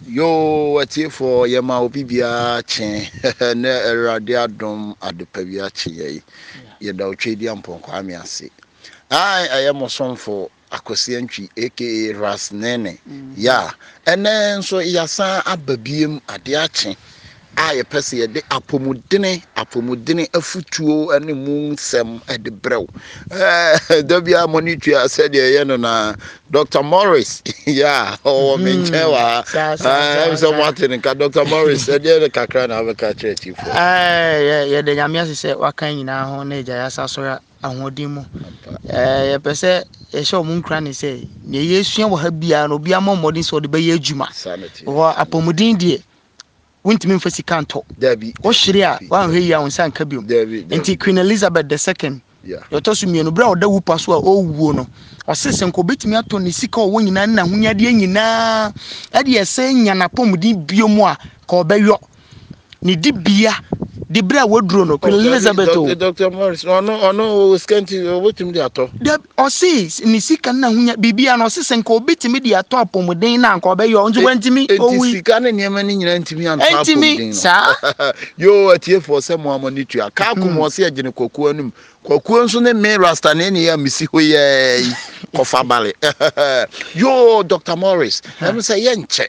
Yoo atiefoɔ yɛma obi biara kye ne Awurade adom adepa bi akye yɛ yi. Yɛda Otwedeampɔn Kwame ase. Ae ɛyɛ mo somfo Akwasi Antwi aka Ras Nene. Ya ɛnɛ nso yɛasan aba biem ade akye a yɛpɛ sɛ yɛde apɔmudene apɔmudene afutuo ne mu nsɛm de brɛ wo. Da biara mo ne tua sɛdeɛ ɛyɛ no na Dr. Morris ya ɔwɔ me nkyɛn wɔ ha. Ɛm sɛ moate no nka Dr. Morris ɛdeɛ no kakra na wobɛka kyerɛ atifoɔ. Yɛda Nyame ase sɛ waka nyinaa ho na agya yɛasa asɔre ahoɔden mu. Yɛpɛ sɛ yɛhyɛ wɔn nkuran ne sɛ nea yɛsua wɔ ha biara no obiara mmɔ mmɔden sɛ ɔde bɛyɛ adwuma. Wɔ apɔmuden deɛ wontumi mfa sika ntɔ. Wohyere a woanhwɛ yie a wo nsa nka biom. Nti Queen Elizabeth the second deɛ ɔtɔ so mmienu berɛ a ɔda wupa so a ɔrewuo no ɔse sɛ nka ɔbɛtumi atɔ ne sika ɔwɔ nyinaa ne n'ahonyadeɛ nyinaa ɛde ɛsɛ nya n'apɔmuden biom a ka ɔbɛyɔ ne dibea de bere a waduro no Queen Elizabeth o. Dr. Morris ɔno ɔno sika nti ɔbɛtumi de atɔ. Dɛ ɔse ne sika no ahonya biribi a na ɔse sɛ nka ɔbɛtumi de atɔ apɔmuden na nka ɔbɛyɔ nso wantumi owui. Enti sika ne nneɛma no nyinaa ntumi antɔ apɔmuden no. Saa. Yoo atiefoɔ sɛ mo ama ne tua. Kaa kum ɔse agyene kwakuo anim. Kwakuo nso ne me rasta ne ne yɛ a mesi hɔ yɛɛ yi kɔfa bale. Yoo Dr. Morris ɛno sɛ yɛnkyɛ.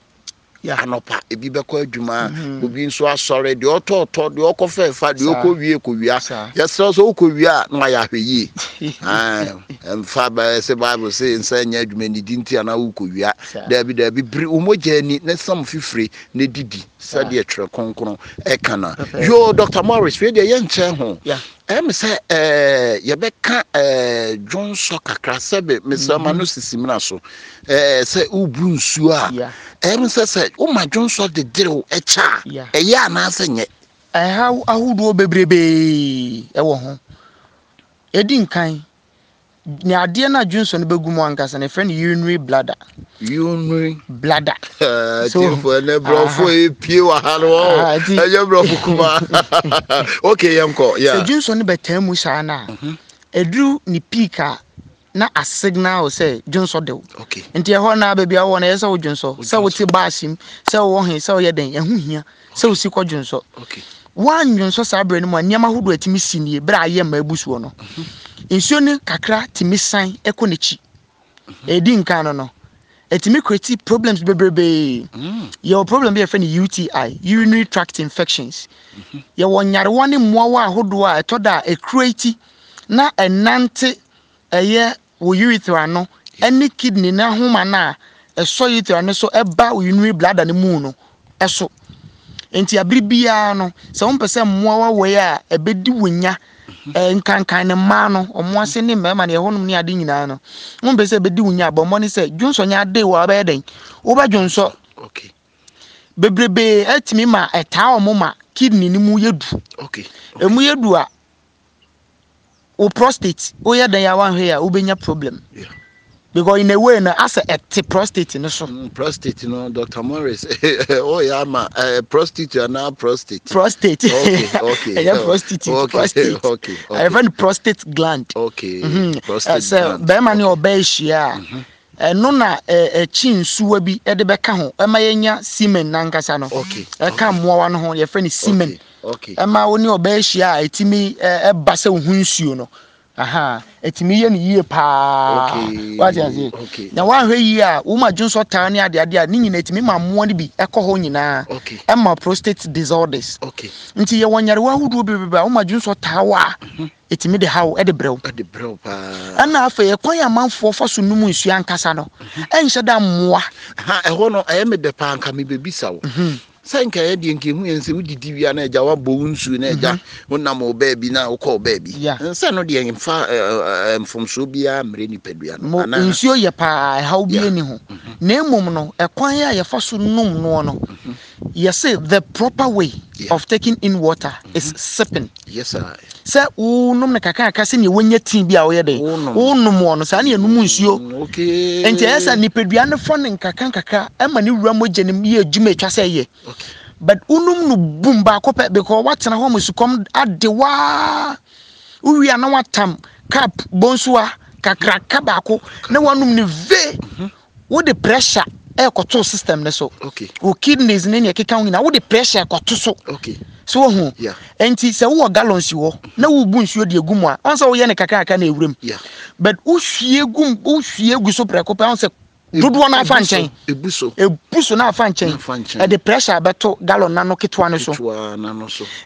Anɔpa ebi bɛkɔ adwuma, mm-hmm. obi nso asɔre, deɛ ɔtɔ ɔtɔ, deɛ ɔkɔ fɛɛfa, deɛ ɔkɔ wie kɔ wia. Yɛsrɛ sɛ wokɔ wia a na wayɛ ahwɛ yie. Mfa bɛyɛ sɛ Bible sɛ nsa nyɛ adwuma nidi nti anaa wokɔ wia. Daabi daabi, biri wo mogya ani na sam fifire na didi sɛdeɛ twerɛ kronkron ɛka no. Yoo Dr. Morris, wei deɛ yɛnkyɛn ho. Ɛyɛ me sɛ ɛɛ yɛbɛka ɛɛ dwonsɔ kakra sɛbe mesrɛ ma no sisi mena so ɛɛ sɛ wobu nsuo a ɛyɛ me sɛ sɛ woma dwonsɔ dederew ɛkyɛ a ɛyɛ anaasɛ nyɛ. Ɛhaw ahodoɔ bebrebee ɛwɔ ho. Ɛdi nkan, Ne adeɛ no a dwonsɔ no bɛgu mu ankasa no, yɛfrɛ no urinary bladder. Urinary bladder. So, Tiefo ɛnɛ borɔfo epie wɔ ha no wɔn. Ɛnyɛ borɔfo kuma. Okay, yɛn kɔ. Sɛ dwonsɔ no bɛtaa mu saa no a, ɛduru ne peak a na a signal sɛ dwonsɔ de wo. Okay. Nti ɛhɔ na baabi a wowɔ no ɛyɛ sɛ wo dwonsɔ. Sɛ wote baasi mu, sɛ wowɔ he, sɛ woyɛ dɛn, ɛho hia. sɛ osi kɔ dwonsɔ. Woannwonsɔ saa berɛ no mu a, nneɛma ahodoɔ a ɛtumi si nie berɛ a ayɛ ma abu soɔ no. Nsuo no kakra tumi san kɔ n'akyi. Ɛdi nkan no no, ɛtumi create problems bebrebee. Yɛwɔ problem bi a yɛfrɛ no UTI, urinary tract infections. Yɛwɔ nyarewa ne mmoawa ahodoɔ a ɛtɔ da a ɛcreate na ɛnante ɛyɛ wo urethra no ne kidney no ahoma no a ɛsɔ urethra no so ba wo urinary bladder no mu no so. Nti abere biara no, sɛ wompɛ sɛ mmoawa wei a ɛbɛdi wo nya, eh, nkankan ne mmaa no, ɔmo ase ne mmarima no, ɛhɔnom ne ade nyinaa no, wompɛ sɛ ɛbɛdi wo nya a, bɔ mmɔden sɛ dwonsɔ nyɛ ade wɔ a wobɛyɛ dɛn? Wobɛdwonsɔ. Okay. Bebrebe atumi ma ɛtaa ɔmo ma kidney no mu yɛ du. Okay. Emu yɛ du a, wo prostate woyɛ dɛn a wanhwɛ yɛ a wobɛnya problem yeah. because in a way no asɛ ɛte prostate no so prostate no Dr. Morris oh yeah ma prostate anaa prostate prostate okay okay ɛyɛ prostate okay prostate okay okay ɛyɛ no prostate gland okay prostate sɛ gland bɛrima ne ɔbaa ahyia a ɛno na ɛkyi nsuwa bi de bɛka ho ɛma yɛnya semen nankasa no okay ɛka mmoawa no ho yɛfrɛ no semen okay Okay. Ɛma wo ne ɔbaa hyia a ɛtumi ɛba sɛ wo ho nsuo no. Aha, ɛtumi yɛ no yie paa. Okay. Wate aseɛ? Okay. Na woanhwɛ yie a, woma dwonsɔ taa ne adeade a, ne nyinaa ɛtumi ma mmoa no bi ɛkɔ hɔ nyinaa. Okay. Ɛma prostate disorders. Okay. Nti yɛwɔ nyarewa ahodoɔ bebrebe a woma dwonsɔ taa wɔ a, ɛtumi de haw ɛde brɛ wo. Ɛde brɛ wo paa. Ɛna afei ɛkwan a amanfoɔ fa so nom nsuo ankasa no, ɛnhyɛ da mmoa. Ha, ɛhɔ no ɛyɛ me dɛ paa nka mebɛbisa wo. Sɛ nka ɛyɛ deɛ nka ehu yɛn sɛ wodidi wie a na agya wabɔ wo nsuo na agya wonam wo baabi na wokɔ wo baabi. Nsɛ no deɛ mfa mfomsoɔ biara mmerɛ nipadua no. Mo nsuo yɛ paa ɛhaw bi ani ho. Na mmom no ɛkwan a yɛfa so nom noɔ no yɛse the proper way of taking in water is sipping. Yes, sir. Sɛ wonom no kakraka sɛnea wonya tii bi a woyɛ dɛn wonom wɔ no saa ne yɛnom nsuo. Okay. Nti ɛyɛ sɛ nipadua no fa no nkakra nkakra ɛma ne wura mogya no yɛ adwuma atwa sɛ ɛyɛ. But wonom no bum baako pɛ because woatena hɔ ma sukɔm ade waa wowie a na watam cup bonsoa kakraka baako na wanom no ve wode pressure. ɛrekɔto system no so. Wo kidneys ne nea ɛkeka ho nyinaa wode pressure kɔto so. So wohu? Nti sɛ wowɔ gallon si hɔ na wobu nsuo de agu mu a, ɔn sɛ woyɛ no kakrakra na ɛwura mu. But wohwie gu wohwie gu so prɛko pɛ, ɔn sɛ dodoɔ no afa nkyɛn. Ebu so. Ebu so na afa nkyɛn. Ɛde pressure bɛto gallon n'ano ketewa no so.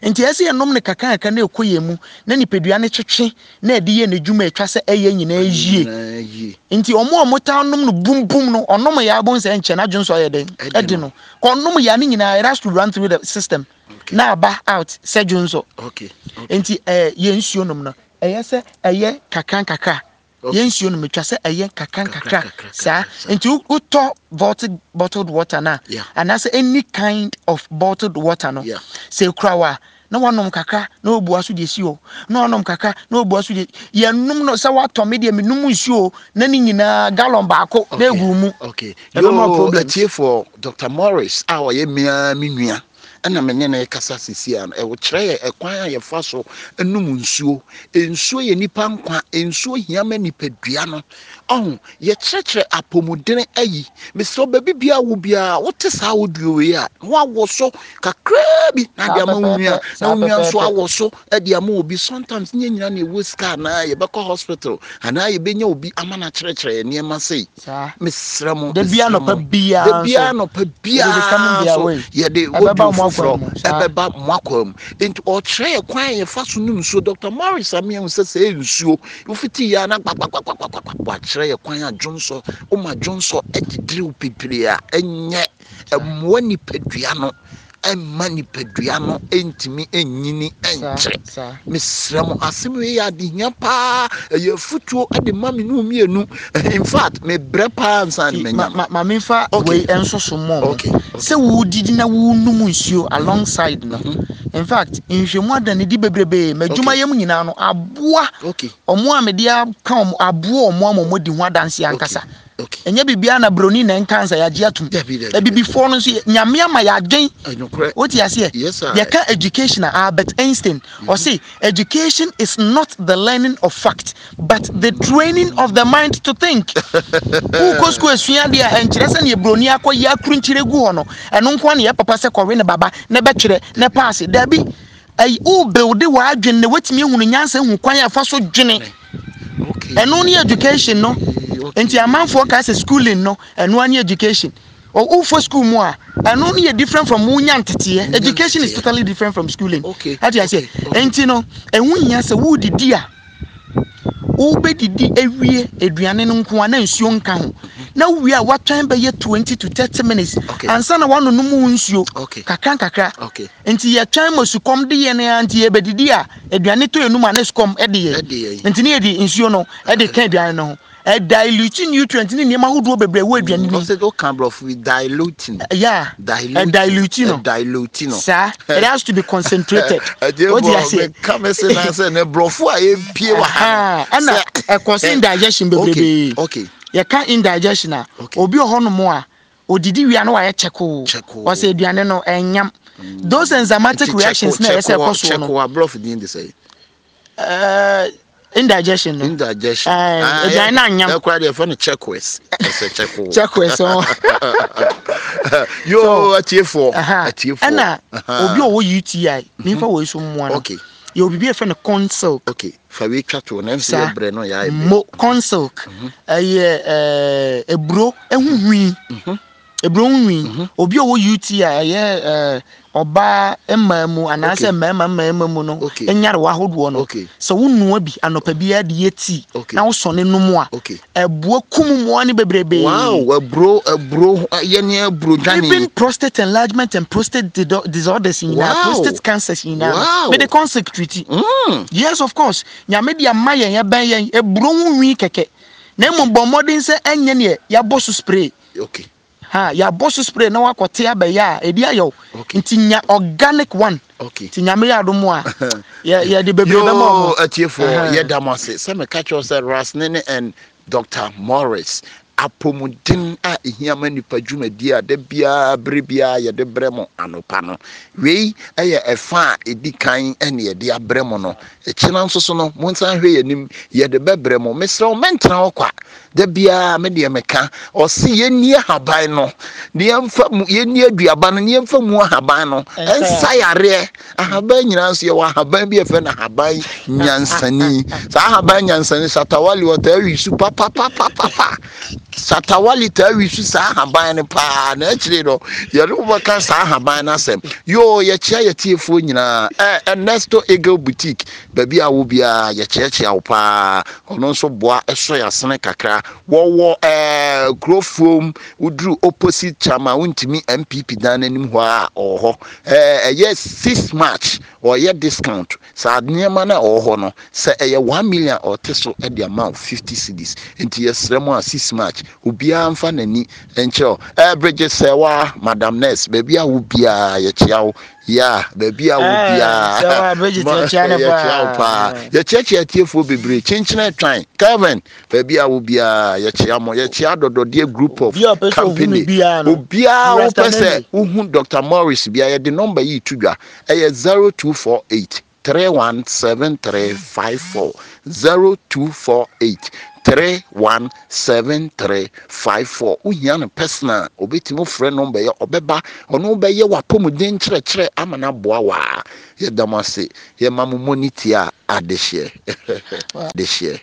Nti ɛsɛ yɛnom no kakrakra na ɛkɔ yɛn mu na nipadua no twetwe na ɛde yɛ n'adwuma a ɛtwa sɛ ɛyɛ nyinaa yie. Nti wɔn a wɔtaa nom no bumbum no, ɔnom yɛ abom sɛ nkyɛ n'adwene nso ayɛ dɛn? Ɛde no. Kɔ ɔnom yɛ ne nyinaa, it has to run through the system. Na aba out sɛ dwonsɔ. Nti ɛɛ yɛ nsuo nom no, ɛyɛ sɛ ɛyɛ kakra nkakra. Yɛ nsuo nom etwa sɛ ɛyɛ kakra nkakra saa. Nti wotɔ bottled bottled water no a, anaasɛ any kind of bottled water no, sɛ ekura wo a, na wanom kakra na wabua so de asi hɔ na wanom kakra na wabua so de yɛnom no sɛ watɔ me deɛ menom nsuo na ne nyinaa gallon baako na egu mu. Okay. Yoo atiefoɔ Dr. Morris a ɔyɛ mmea me nua ɛna me ne no rekasa sisi a no ɛwɔ kyerɛ yɛ ɛkwan a yɛfa so nom nsuo. Nsuo yɛ nipa nkwa, nsuo hia ma nipadua no. Ɔho Yɛkyerɛkyerɛ apɔmuden ayi. Mesrɛ wo, baabi biara wo biara, wote saa audio wei a, na wawɔ so kakraa bi na de ama wo nua, na wo nua nso awɔ so de ama obi. Sometimes nyɛ nyina na ɛwɔ sika anaa yɛbɛkɔ hospital anaa yɛbɛnya obi ama no akyerɛkyerɛ yɛn nneɛma sei. Mesrɛ mo, da biara nɔpa biara da biara nɔpa biara nso yɛde audio foforɔ ɛbɛba mo akwan mu. Nti ɔkyerɛ yɛ kwan a yɛfa so nom nsuo. Dr. Morris Ameahu sɛ sɛ nsuo Wofiti yɛ a na kpakpakpakpakpa wɔakyerɛ yɛ kwan a dwonsɔ woma dwonsɔ gyedere wo bebree a ɛnyɛ ɛmmoa nipadua no ɛmma nipadua no ntumi nyini nkyɛ. Mesrɛ mo asɛm wei yɛ adehia paa ɛyɛ afutuo de ma me ne mmienu. In fact mebrɛ paa nsa ne manya no. Ma memfa wei nso so mmɔ mo sɛ wodidi na wonom nsuo alongside no. In fact, nhwehwɛmu ada no adi bebrebe. M'adwumayɛ mu nyinaa no, aboa wɔn a mede aka wɔn, aboa wɔn ama wɔadi ho adanse ankasa. Ɛnyɛ biribiara na broni na ɛnka nsa yɛagye atum. Abibifoɔ no nso, Nyame ama yɛadwen. Wote aseɛ? Yɛka education a, Albert Einstein, ɔse, education is not the learning of fact, but the training of the mind to think. Wokɔ sukuu asua adeɛ a, ɛnkyerɛ sɛ neɛ broni akɔyɛ akurukyire gu hɔ no, ɛno nko ara na ɛyɛ papa sɛ kɔwe ne baba na bɛtwerɛ na paase. Dabi, ɛyi wo builde w'adwene na watumi ahunu nyansa hu kwan a ɛfa so dwene. Ɛno ne education no. Nti amanfoɔ kaa sɛ schooling no, ɛno ara ne education. Wofɔ school mu a, ɛno no yɛ different from wonya nteteɛ. Education is totally different from schooling. Ate aseɛ? Nti no, ɛho hia sɛ wodidi a, Wobɛdidi awie aduane no nko a na nsuo nka ho. Na wowie a woatwɛn bɛyɛ 20 to 30 minutes ansa na woanonom wo nsuo kakra nkakra. Nti yɛtwɛn ma sukɔm de yɛn a nti yɛbɛdidi a aduane tɔ yɛn mu a na sukɔm de yɛn. Nti ne yɛde nsuo no de ka aduane no ho. Ɛdilute nutrient ne nneɛma ahodoɔ bebree wɔ aduane no mu. Ɔsɛ ɔka aborɔfo bi diluting. Yeah. Dilute no. Dilute no. Saa. It has to be concentrated. O ti ase. Meka me se na sɛ ne borɔfo a epie wɔ ha. Ɛna ɛkɔ se indigestion bebrebe. Okay. Yɛka indigestion a. Obi wɔ hɔnom a odidi wia no wayɛ kyɛkoo. Ɔsɛ aduane no ɛnyam. Those enzymatic reactions na ɛyɛ sɛ ɛkɔ soɔ no. Kyɛkoo aborɔfo din de sɛ. Indigestion no. Indigestion. Ah, aduane no anyam. Ɛkora deɛ ɛfɛ no checkers. Ɛsɛ checkers. Checkers ɔ. Yoo atiefoɔ. Atiefoɔ. Ɛna obi a ɔwɔ UTI nifa wɔ esu mmoa no. Okay. Yɛ obi bi ɛfɛ no corn silk. Okay. Fa wei twa to na ɛsɛ yɛ brɛ no yɛ ayɛ. Mo corn silk. Ɛyɛ ɛɛ eburo ehuhui. Eburo ho nwi. Mhm. Obi a ɔwɔ UT a ɛyɛ ɛɛ ɔbaa mmaa mu anaasɛ mmarima mmarima mu no nyarewa ahodoɔ no. Sɛ wonoa bi anɔpa biara de yɛ tii na wosɔ ne nom a, ɛboa kum mmoa no bebrebe. Wow, aburo aburo yɛ ne aburo dwane. Even prostate enlargement and prostate disorders nyinaa, prostate cancers nyinaa no, mede concept treat. Yes, of course. Nyame de ama yɛn ɛbɛn yɛn aburo ho nwi kɛkɛ. Na mmom bɔ mmɔden sɛ ɛnyɛ neɛ yɛabɔ so spray. Okay. Ha, yɛabɔ so spray na wakɔte abɛyɛ a, ɛdi ayɛ wo. Okay. Nti nya organic one. Okay. Nti nyame yɛ adom a, yɛde bebree bɛma ɔmo. Yoo, atiefoɔ, yɛda mo ase. Sɛ meka kyerɛ sɛ Ras Nene and Dr. Morris. Apɔmuden a ɛhia ma nnipa dwumadie a da biara berɛ biara yɛde brɛ mo anɔpa no. Wei yɛ ɛfa a ɛdi kan ne yɛde abrɛ mo no. Ɛkyena nso so no, monsan hwɛ yɛn anim, yɛde bɛbrɛ mo. Mesrɛ wo, mɛntena hɔ kwa. Da biara me deɛ meka, ɔse yɛnni ahaban no, ne yɛmfa mu, yɛnni aduaba no, ne yɛmfa mu ahaban no, ɛnsa yareɛ. Ahaban nyinaa nso yɛwɔ ahaban bi a yɛfrɛ no ahaban nyansani. Saa ahaban nyansani Shatawale ɔtaa wi su papapapapa. Shatawale taa wi su saa ahaban no paa na akyire no yɛne wo bɛka saa ahaban no asɛm. Yoo yɛkyea yɛtiefoɔ nyinaa. Eh, Ernesto Eagle Boutique baabi a wo biara yɛkyeakyea wo paa. Ɔno nso boa ɛsɔ yɛ asene kakra. Wɔwɔ eh, kurofuom woduru opposite Chama wontumi MPP dan no anim hɔ a ɔwɔ hɔ. Ɛyɛ 6 March ɔyɛ discount saa nneɛma no a ɔwɔ hɔ no sɛ ɛyɛ 1 million ɔte so de ama wo 50 cedis nti yɛsrɛ mo a 6 March obiara mfa n'ani nkyerɛ ɛɛ Bridget Sɛwa Madam Nurse baabi a wo biara yɛkyea wo ya baabi a wo biara yɛkyea wo paa yɛkyeakyea atiefoɔ bebree kyenkyene twan Kelvin Baabi a wɔ biara yɛkyea mo. Yɛkyea Dɔdɔdeɛ Group of Company. Obiara wopɛ sɛ wohu Dr. Morris biara yɛde nɔmba yi to dwa. Ɛyɛ 0248 317354 0248 317354. Wohia no personal obetumi wofrɛ nɔmba yi ɔbɛba ɔno bɛyɛ w'apɔmuden nkyerɛkyerɛ ama no aboa wo a. Yɛda mo ase. Yɛma mo mɔni tia adehyeɛ. Adehyeɛ.